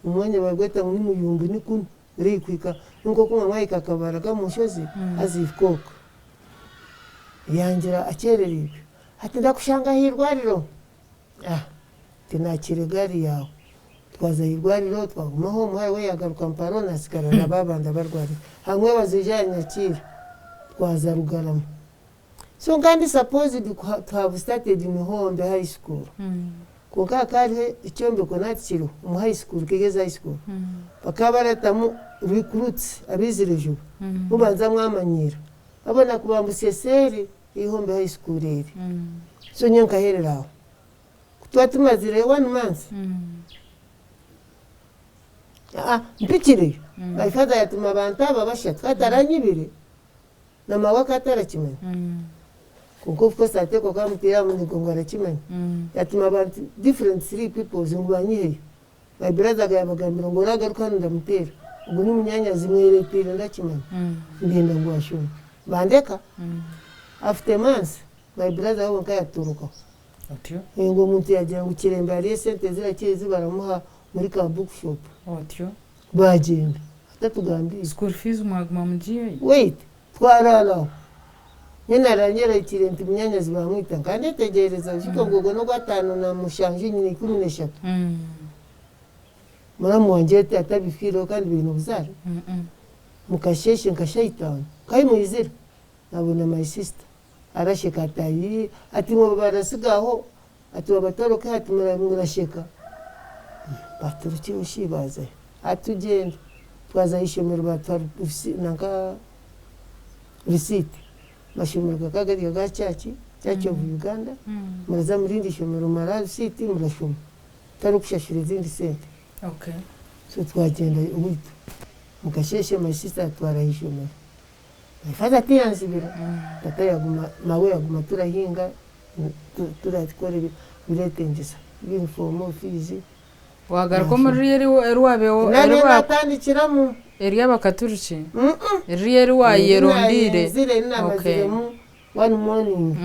omwanya barigweta ngu ni Muyumbu ni kunu ori kuhika ni nk'oku mwahika Kabale aga omu nshozi haza okwo. Yangira akyerereirwe ati ndakushanga aha irwariro, tinaakiira egaari yaawe. Twaza aha irwariro twagumaho omuhara we yaagaruka Mparo naasigara na baabandi abarwarire. Hamwe bazaija yanyakiira twaza Rugarama. So nkaba ndi supposed to have started Mihombe High School kwonka hakaba hariho ekyombeko nahati kiriho omu high school Kigezi High School bakaba baratamu recruits abaizire juba mubanza mwamanyiira babona kubambutsya eseeri Eihombe High School eri. So nyowe nkaherera aho. Ku twaba tumazireyo one month, mpikire my father yatuma abantu aba bashatu hati aranyibire. Na maawe akaba atarakimanya. Kwonka of course ateekwa kuba amutaire aha munigo ngu arakimanya. Yatuma abantu different three peoples ngu banyiheyo. My brother yabagambira ngu oragaruka hanu ndamuteera. Ogu ni munyaanyazi mwereteire ndakimanya. Ndenda ngu ashome. Bandeka. After months, my brother we wenka yatorokaho. Otyo. Ngu omuntu yagira ngu Kirembe hariyo esente zirakira ezi baramuha muri ka bookshop. Otyo. Bagyenda atatugambiire. School fees mwaguma mugiihayo? Wait, twaraara aho. Nyowe naaraara nyerarikiriire nti munyaanyazi baamwita. Nkaba ndetegyereza oijuke ngu ogwo n'ogwataano na mushanju nyine 13. Muramu wangye atabifiireho kandi baine obuzaare. Mukasheeshe nka shaaha itaano, nkahi mwizire? Naabona my sister arasheka ati ayii, ati imwe barasiga aho, ati babatoroke ati murasheka. Baturukireho shi baazayo. Ati tugyende. Twaza aha ishomero baatuha nanka receipt. Amashomero gakaba gari aga church, Church of Uganda, muraza omu rindi ishomero muraha receipt murashoma mutarikushashura ezindi sente. So twagyenda owaitu. Mukasheeshe my sister atwara aha ishomero. My father tiyanzibira, tata yaguma, maawe yaguma turahinga, turakora ebiretengyesa, uniform, fees. Wagaruka omuri ririya eri wabeho Nanye natandikiramu. Ery'abakaturiki? Ririya eri wayerondeire? Eri namaziremu one morning.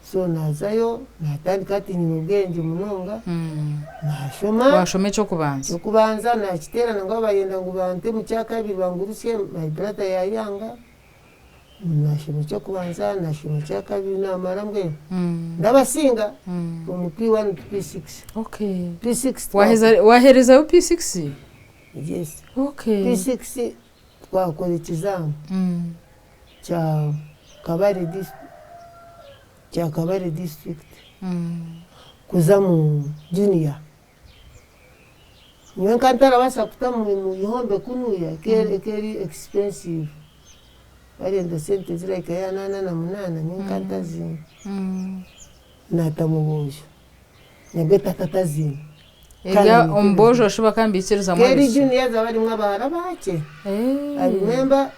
So nazayo natandika hati nyine obwengye munonga, nashoma. Washoma eky'okubanza? Eky'okubanza nakiteera nangwa bayenda ngu bante omu kyakabiri bangurusye, my brother yayanga. Nashoma eky'okubanza, nashoma ekyakabiri namara mbwenu ndabasinga from P1 to P6. P6 Waherezayo P6? Yes. P6 twakora ekizamu kya Kabale district, kya Kabale district kuza mu junior. Nyowe nkaba ntarabaasa kuta omu ihombe kunuya ekaba eri expensive. Barenda sente zirahika ya anaana na munaana nyowe nkaba ntaziine. Naata mu boojo nabwe tata taziine. Erya omu boojo shi bakaba nibaikirizamu Keri abaishiki? Junior haza barimu abahara bakye. I remember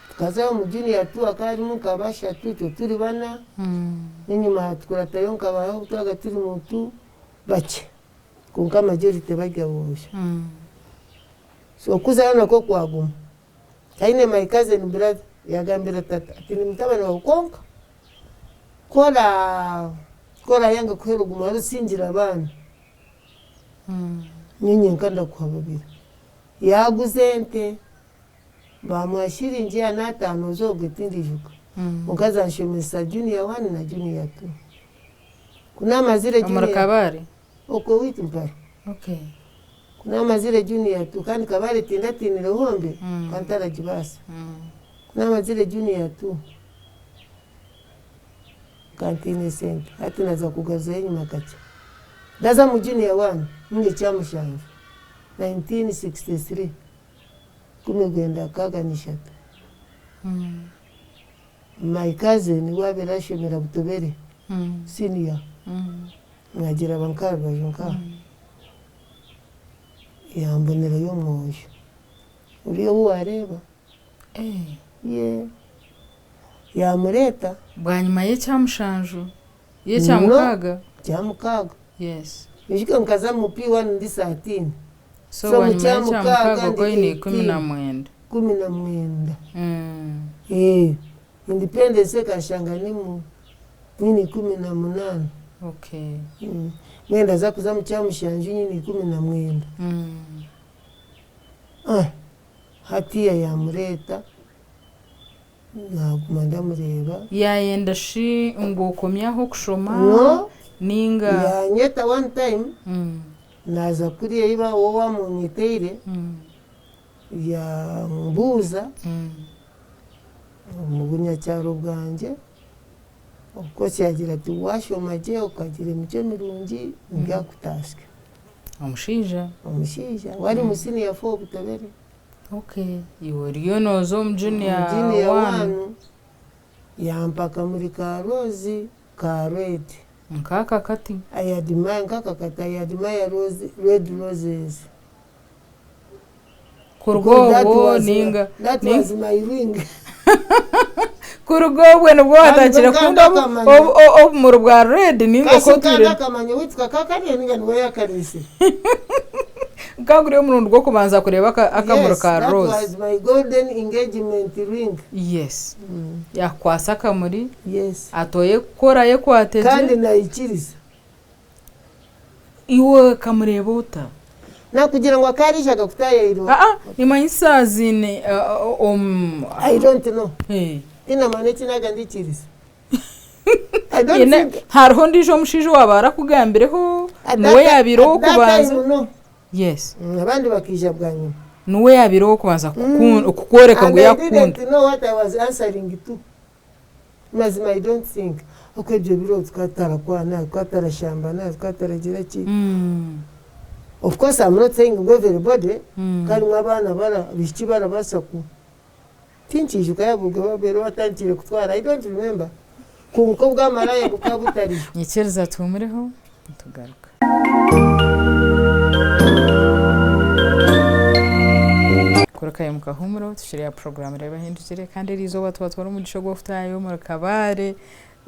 tukazayo omu junior two hakaba harimu nka bashatu itwe turi bana. N'enyima hatukuratayo nka abu twabaga turi muntu bakye. Kwonka majority bari aboojo. So okuzayo nakwo kwaguma. Haine my cousin brother yagambira tata ati ni mutabani wawe kwonka korayanga kuhera oguma orusingira abaana nyowe nyenka ndakuha babiri. Yaguza ente bamuha shiringi 400 zogwe tindijuka. Kwonka zanshomesa junior one na junior two. Ku namazire Omuri junior Kabale? Okwe witu mpare. Ku namazire junior two kandi Kabale tindatiinire hombe kandi ntaragibaasa. Ku namazire junior two kantiine sente hati naza kugaruzayo enyima kakye. Ndaza mu junior one nyine ekyamushanju 1963 1963. My cousin wabeire ashomera Butobere senior nagiraba nka aha rubaju nkaha yambonerayo omwojo ori ou wareeba yamureeta. Bwanyima y'ekyamushanju y'ekyamukaaga? Kyamukaaga. Yes. Oijuke nkaza mu P1 ndi 13. So So mu bwanyima kyamukaaga y'ekyamukaaga ndi okwo oine 18. 19. 19. Independence ekashanga nimu nyine 18. Mbwenu ndaza kuza mu kyamushanju nyine 19. Hatiya yamureeta naguma ndamureeba. Yayenda shi ngu okomye aho okushoma No. ninga? Yanyeta one time naza kuriya ei wowe wamunyeteire yambuuza omu bunyakyaro bwangye. Of course yagira ati washoma gye okagira emicwe mirungi ndyakutasya. Omushaija? Omushaija wari mu senior four Butobere. Iwe oriyo nooza omu junior Junior one. One yampa akamuri ka rose ka red. Nk'aka kati? I admire nk'aka kati, I admire rose, red roses. Kuruga obwo ninga That was my ring. Kuruga obwe nibwo watandikire Kandi kukunda obu- akamanya. obu- obumuri bwa red ninga Kasi oku kandi otwire akamanya owaitu kakakariire ninga niwe yakariisire. Nka guri omurundi gw'okubanza kureeba akamuri Yes, ka that rose. was my golden engagement ring. Yes. Yakukwasa akamuri Yes. atoye kukora ayekwate gye. Kandi naikiriza. Iwe okamureeba ota? Nakugira ngu akariija akakutayairwa. Aa nimanyisa ziine omu. I don't know. Eh. Tinamanya eki naga ndikiriza. I don't Nyine think. hariho ondiijo omushaija owaaba arakugambireho At niwe that- yaabaire at that ow'okubanza. time, no. Yes. Abandi bakaija bwanyima. Niwe yaabaire ow'okubanza kukworeka ngu And I yaakukunda. didn't know what I was answering to. Mazima I don't think oku ebyo biro tukaba tutarakwana, tukaba tutarashambana, tukaba tutaragira ki. Of course I'm not saying ngu everybody, harimu abaana bara abaishiki barabaasa ku tinkiijuka yaaba obwo babaire batandikire kutwara I don't remember kwonka obwamaraaya bukaba butariyo. Nyikiriza tuhumureho nitugaruka. Kurukayo mukahumuro tukiri aha puroguraamu Reeba Ehindukire kandi eri izooba twatwara omugisha ogw'okutaaha omuri Kabale.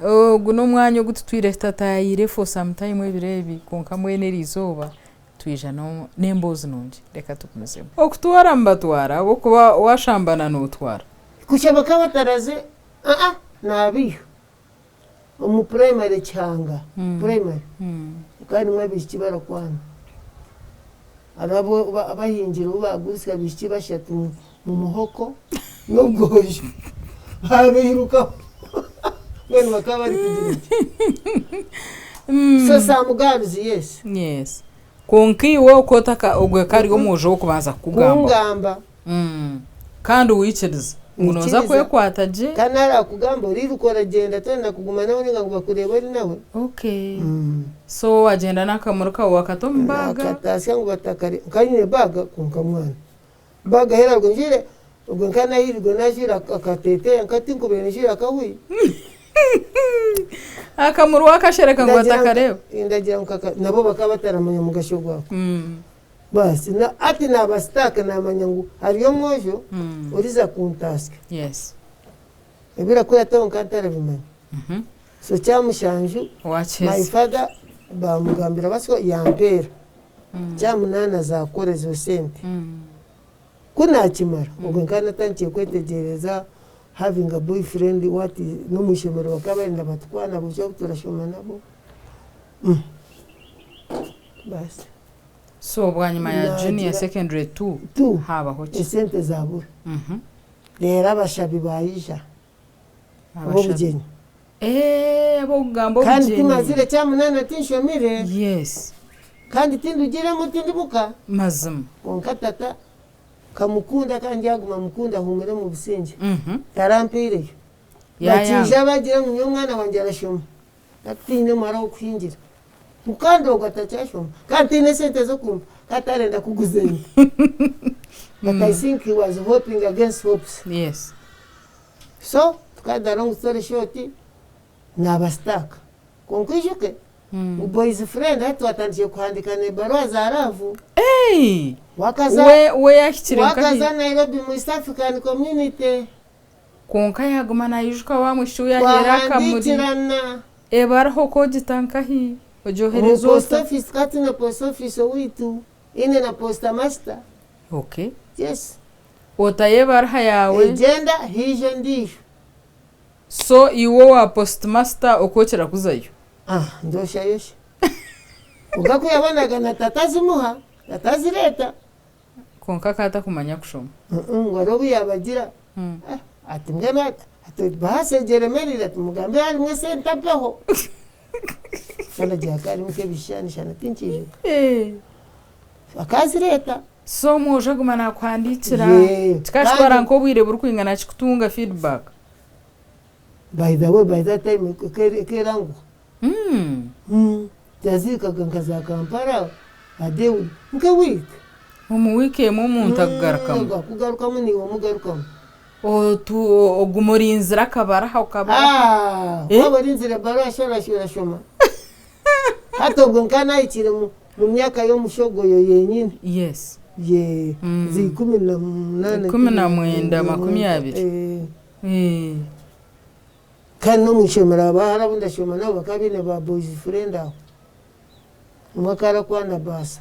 Ogu n'omwanya ogu tutwire tutataahiire for some time ebiro ebi kwonka mbwenu eri izooba twija n'emboozi nungi reka tugumizemu. Okutwara nibatwara ahabw'okuba waashambana nootwara. Kusha bakaba bataraze aa naabiiha. Omu primary Kihanga primary hakaba harimu abaishiki barakwana. Hariho abu abahingire obu baaguritsire abaishiki bashatu omu muhoko n'obwojo baabairukaho mbwenu bakaba barikugira ki? So some girls yes. Yes. Kwonka iwe oku otaka ogwe ka ari omwojo w'okubanza kukugambaho. Kungamba. Kandi waikiriza ngu nooza Nyikiriza. kwekwata gye. Kandi narakugamba oriiruka oragyenda toyenda kuguma nawe ninga ngu bakureebe ori nawe. Okay. So wagyenda n'akamuri kawe wakata omu baaga. Nakatasya ngu batakare nkaba nyine baaga kwonka mwana baaga ahu eraaruga njwire obwe nkaba nahirirwe najwire akateteeya nkaba tinkubaire njwire akahuyi. Akamuri wakashereka ngu batakareeba. Ndagira ngu nabo bakaba bataramanya mugasho gwako. Basi na hati naaba stuck naamanya ngu hariyo omwojo oriza kuntasya. Yes. Ebirakurataho nkaba ntarabimanya. So kyamushanju my Wakiheza. father baamugambira basyo yampeera. Kyamunaana zakora ezo sente. Ku naakimara obwe nkaba natandikire kwetegyereza having a boyfriend what is n'omu ishomero bakaba barenda batukwana buzima obu turashoma nabo. Basi. So bwanyima ya junior Naagira secondary two two habaho ki? Esente zabura. Reero abashabi baija Abashabi. ab'obugyenyi. Eh, ab'okugamba Kandi obugyenyi. timazire kyamunaana tinshomire. Yes. Kandi tindugiremu tindibuka. Mazima. Kwonka tata nkamukunda kandi ndyaguma mukunda ahumure omu busingye. Tarampaireyo. Yaayanga. Bakiija bagira ngu nyowe omwana wangye arashoma. Hati tihaine muhara w'okuhingira. Ngu kandi ogwo atakyashoma kandi tihaine esente z'okumpa kandi tarenda kuguza ente. But I think he was hoping against hopes. Yes. So to cut the long story short, naaba stuck. Kwonka oijuke ngu boys friend hati twatandikire kuhandiikana ebaruha za love. Hey! Wakaza We, we yahikire nkahi? wakaza Nairobi mu East African Community. Kwonka yaaguma naijuka wa mwishiki ou yaahaire akamuri. Twahandiikirana. Ebaruha okogita nkahi? Omu Ogyohereza post ota? office tukaba twine post office owaitu eine na posta master. Okay. Yes. Otayo ebaruha yaawe. Egyenda haija endiijo. So iwe owa post master okwokira kuzayo? Ah, ndooshayo shi. Kwonka ku yabonaga na tata azimuha, tata azireeta. Kwonka akaba atakumanya kushoma. Ngu hariho obu yaabagira ati mbwenu ati baasi egyo eremereire ati mugambire harimu esente ampeho. Kandi hakaba harimu nk'ebishushani tinkiijuka. Akaazireeta. So omwojo aguma naakuhandiikira. Yee. Kikakitwara Kandi nk'obwire burikwingana ki kutunga feedback? By the way, by that time ekeeranguha. Tazihikaga nka za Kampala a day nke week. Omu wiiki emwe omuntu akugarukamu. Akugarukamu naiwe omugarukamu. Oguma orinzire akabaraha okabaraha. Waaba orinzire ebaruha shi orashoma. Hati obwo nkaba nahikire mu myaka y'omushogoyo yenyine. Yes. Yee, 18. 19, 20. Kandi n'omu ishomero abahara abu ndashoma nabo bakaba baine ba boys friend aho. Omwe akaba arakwana baasa.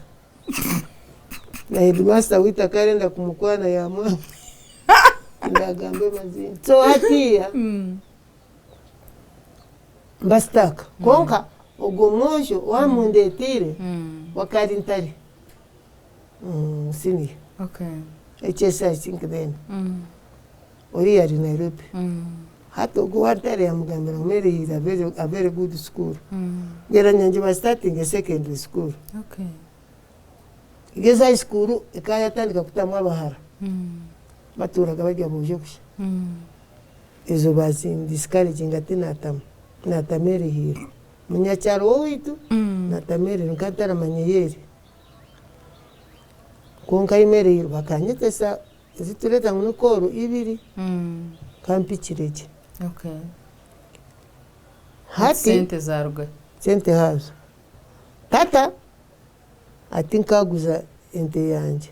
Na headmaster waitu akaba arenda kumukwana yamwanga. Tindagambe maziina. So hatiiya mba stuck. Kwonka ogwo mwojo owamundetiire we akaba ari ntare senior. HS I think then. Oriya ari Nairobi. Hati ogwo owa Ntare yamugambira ngu Mary is a very, a very good school. Mbwenu nyangye ba startinge secondary school. Egyo high school ekaba yatandika kutamu abahara. Batuuraga bari aboojo busha. Ezo bazin discouraginga tinatamu. Nata Mary Hill. Munyakyaro w'owaitu nata Mary Hill nkaba ntaramanya ei eri. Kwonka ei Mary Hill bakanyetesa Ezitureeta ngu ni kooro ibiri nkampikire gye. Hati Sente zarugahe? Sente haazo. Tata ati nkaguza ente yangye.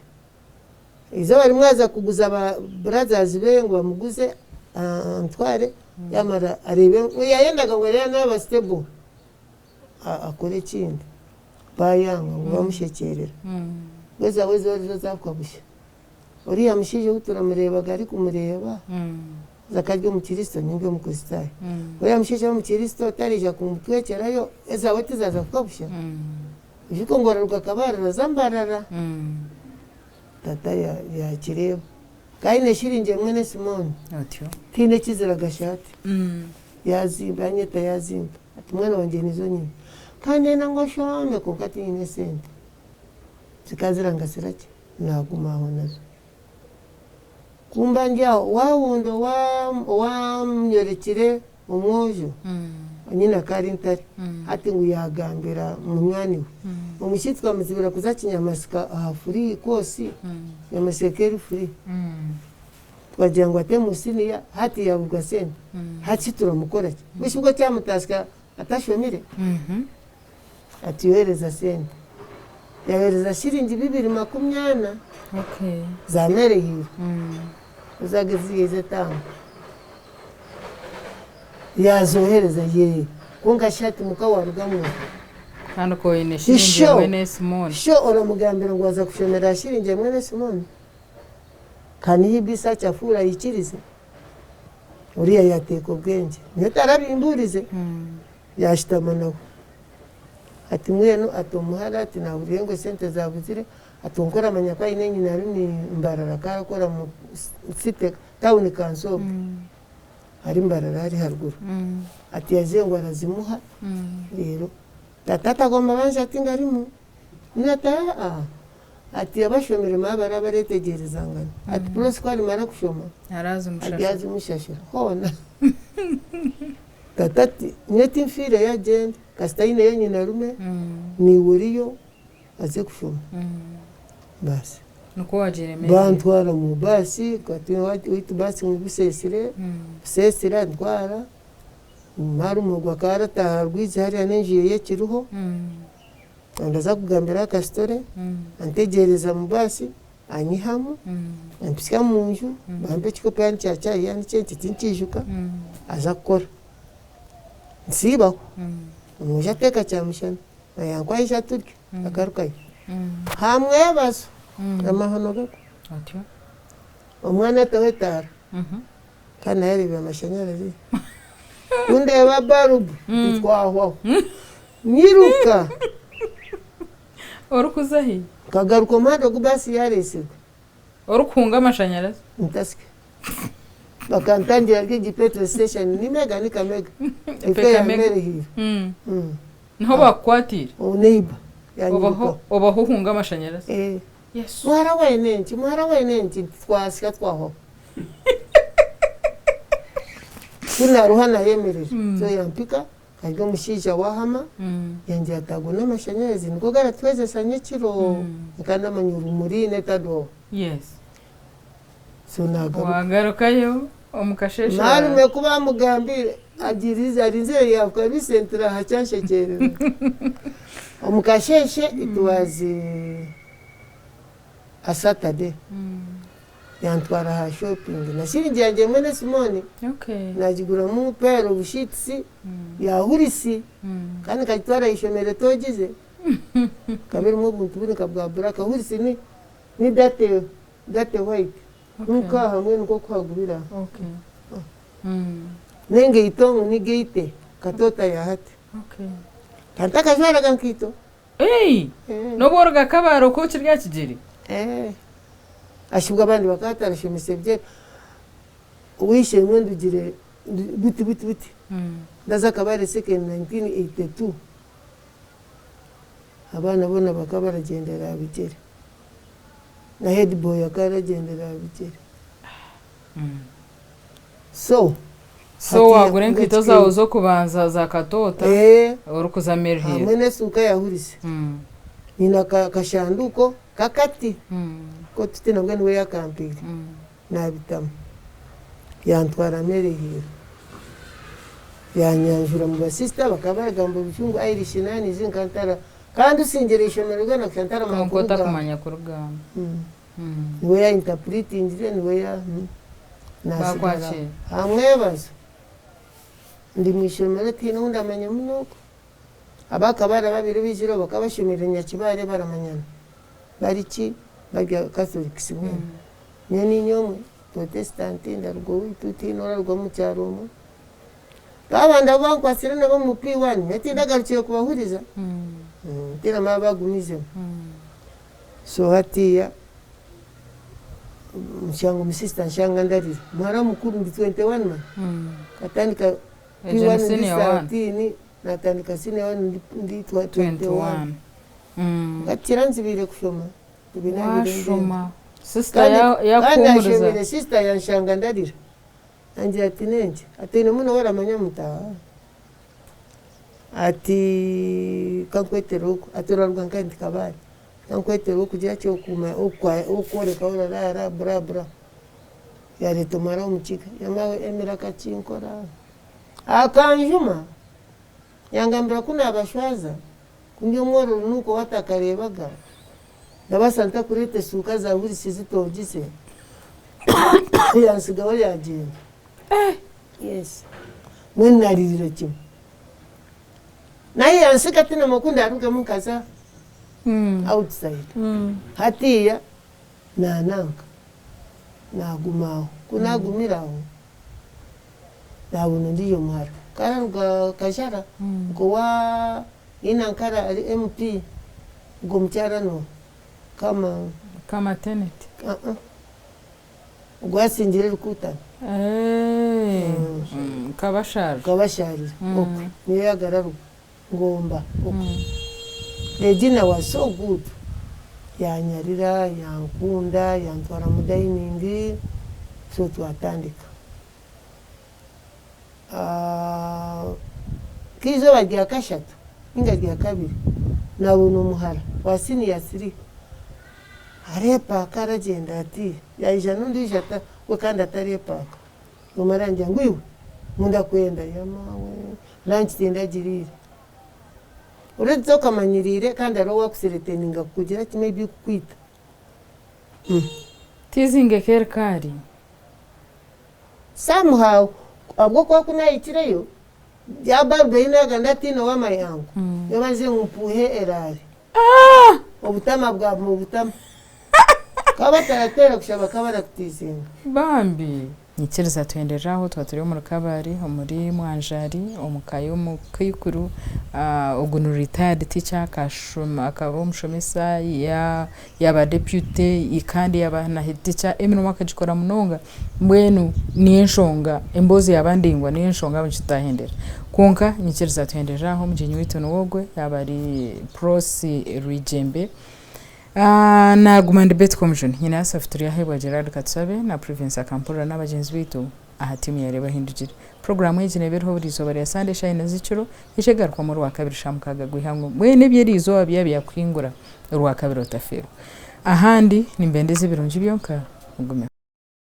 Eizooba rimwe aza kuguza ba brothers be ngu bamuguze antware yamara areebe yayendaga ngu areebe naaba stable akore ekindi. Bayanga ngu bamushekyerera. Mbwenu ezaawe zaba nizo zaafa busha. Oriya mushaija ou turamureebaga arikumureeba, haza akaba ari omukristo nyowe ndi omukristaayo. Oriya mushaija w'omukristo tariija kumutwekyerayo ezaawe tizaaza kufa busha? Oijuke ngu oraruga Kabale oraza Mbarara. Tata yaakireeba. Akaba aine shiringi emwe n'esimooni, tihaine ekiziraga shaati. Yaazimpa, yanyeta yaazimpa ati mwana wangye nizo nyine. Nkaba niinyenda ngu oshome kwonka tinyine esente. Zikaba zirangasira ki? Naaguma aho nazo. Ku mba ndi aho, waawundi owaanyorekire omwojo, nyine akaba ari ntare, hati ngu yaagambira munywani we. Omwishiki tukamuzibira kuza Kinyamasika aha free course, Kinyamasika ekaba eri free. Twagira ngu atemu siniya, hati yaaburwa sente, hati shi turamukora ki? Mbwenu shi bwo kyamutaasika atashomire? Ati yohereza sente. Yayohereza shiringi 240 za Maryhill ezaga ziri ez'etaano. Yazohereza yee kwonka shi hati muka warugamu oha? Kandi ku oine shiringi emwe n'esimooni. Sho oramugambira ngu waza kushomera aha shiringi emwe n'esimooni? Can he be such a fool aikirize? Oriya yateeka obwengye. Nyowe tarabimburize. Yaashutama nawe. Ati mbwenu ati omuhara ati naahurira ngu esente zaabuzire, ati kwonka oramanya ku aine nyina ari Mbarara akaba arakora omu city town council obwe ari Mbarara hari haruguru. Ati yaizire ngu arazimuha reero tata ati ago mabanja tingarimu. Nyina ati aa ati abashomire mara baraba baretegyerezangana ati Prossy ku arimara kushoma aryazimushashura hoona. Tata ati nyowe tinfiireyo agyende kasita aineyo nyinarume naiwe oriyo aze kushoma baasi. Nikwo wagiire Mary. Bantwara omu baasi waitu baasi ngu Busesire, Busesire antwara, marume ogwo akaba arataaha Rwizi hariya n'enju ye ekiriho. Ndaza kugambira akasitore, antegyereza omu baasi, anyihamu, ampitsya omu nju, bampa ekikopo yaaba nikya chai yaaba nikyenki tinkiijuka, aza kukora. Nsiibaho, omwojo ateeka kyamushana, nayankwa aija turya, agarukayo. Hamwebazo, amahano gagwa, omwana ataho etaara. Kandi nayo areebire amashanyarazi. Ku ndeeba barubu titwahwaho. Nyiruka. Orikuza hi? Nkagaruka omuhanda ogu baasi yaareetsirwe. Orikuhunga amashanyarazi? Ntasya. Bakantangira Rwigi petrol station ni Mega ni Kamega. Efe ya Maryhill. Niho baakukwatiire? Neighbour yanyirukaho. Obaho ohunga amashanyarazi? Eh. Muhara we n'enki? Muhara we n'enki? Twasya twahwaho. Ku naaruha naayemerera, so yampika ari omushaija waahama, yangira ati ago n'amashanyarazi nigo garatuhwezesa nyekiro. Nkaba ndamanya orumuri n'etadooba. So naagaruka. Waagarukayo omu kasheeshe. Marume ku baamugambiire, agira arinzire yaavuga recently aha kyanshekyerera. Omu kasheeshe it was a Saturday. Yantwara aha shopping na shiringi yangye emwe n'esimooni nagiguramu pair of sheets ya hurisi kandi nkagitwara aha ishomero etogize ekaba erimu obuntu buri nka bwa black. Hurisi ni dirty white nkaha mbwenu nk'oku hagubire aha. N'engaito ngu ni gaite katoota ya hati kandi ntakajwaraga nkaito. N'obu oruga Kabale okwo okiri aha kigyere? Ashubwe abandi bakaba batarashomesa ebigyere. Ow'eishe-emwe ndugire buti buti buti ndaza Kabale second 1982 abaana boona bakaba baragyendera aha bigyere na head boy akaba aragyendera aha bigyere. So So wagura enkaito zaawe z'okubanza za katoota orikuza Maryhill? Hamwe n'esuuka ya hurisi. Nyine akashanduuko k'akati k'otuti nabwo niwe yakampaire nabitamu. Yantwara Maryhill yanyanjura omu basisita bakaba baragamba orujungu, Irish nani nkaba kandi osingire eishomero ryona kushusha ntaramanya Kwonka kurugamba. Otakumanya kurugamba. Niwe ya interpretingire niwe ya nasigara Bakwakira. Hamwebazo ndi mwishomero tihaine ou ndamanya munonga. Abakabara babiri baizire bakaba bashomeire Nyakibare baramanyana bari ki bari Catholics mbwenu. Nyowe ninye omwe Protestant ndaruga owaitu tihaine oraruga omu kyaro omwe. Babandi abu bankwatsire nabo omu P1 nyowe tindagarukire kubahuriza. Tinamanya bagumizemu. So hatiiya nshanga omusisita nshanga ndarira. Muhara mukuru ndi 21 manya. Nkatandika Egyo ni P1 ndi senior one. 13 natandika senior one ndi 21. 21. Hati nzibiire kushoma. Ebi nabire ndenda. Washoma. Sister Kandi kandi yakuhumuriza. ashomire sister yanshanga ndarira. Angira ati nenki? Ati oine muno waramanya mutaaha. Ati kankwetere oku. Ati oraruga nkahi nti Kabale. Kankwetere okugira ki okworeka ahu oraraara bla bla. Yareeta omuhara w'omukiga. Yamawe Emily akakinkora. Akanjuma yangambira ku nabashwaza ku ndi omworo runuuko we atakareebaga ndabaasa ntakureeta esuuka za hurisi zitogize yansigaho yagyenda. Yes. Mbwenu naririra kimwe. Naye yansiga tinamanya oku ndarugemu nkaza outside. Hatiiya nananka naguma aho. Ku nagumire aho nabona ondiijo muhara kararuga Kajara nkowa Inankara ari MP ogwo omukyara n'oha? Kama Kama Tenet. Ogwo asingire Rukutana. Kabasharira. Kabasharira okwe niyo yagararuga Ngomba okwe. Regina was so good yanyarira yankunda yantwara mu dining so twatandika. Nk'eizooba rya kashatu ninga rya kabiri nabona omuhara wa senior three areepaaka aragyenda ati yaija n'ondiijo we kandi atareepaaka. Omwe arangira ngu iwe ngu ndakwenda yamaawe lunch tindagiriire. Oretse okamanyiriire kandi hariho owakuthreateninga kukugira ki maybe kukwita. Teasing eka eri. Somehow ahabw'okuba ku nahikireyo yabaruga ei nagamba atiine ow'amahe angu yobanze ngu mpuuhe eraare obutama bwaguma obutama kaba batarateera kushaba bakaba barakutiizinga. Bambi. Nyikiriza tuhenderere aho twaba turi omuri Kabale omuri Mwanjari omu ka y'omukaikuru. Ogu ni retired teacher akaba omushomesa yaba deputy kandi yaba na head teacher, emirimo akagikora munonga. Mbwenu niyo enshonga emboozi yaba ndaingwa, niyo enshonga ahabw'enki tutahendera. Kwonka nyikiriza tuhenderere aho, omugyenyi waitu niwe ogwe yaaba ari Prossy Rwigyembe. Naguma ndi Betty Komujuni, nyina Asaph Turyaheebwa Gerard Katusabe na Province Akampurira n'abagyenzi baitu aha tiimu ya Reeba Hindugire. Puroguraamu egi neeba eriho buri izooba rya Sande eshaaha ina z'ekiro, ekigarukwamu Orwakabiri shaaha mukaaga gw'eihangwe. Mbwenu ebi eriizooba byaba byakuhingura, Orwakabiri otafiirwa. Ahandi nimbendeza ebirungi byonka, mugumeho.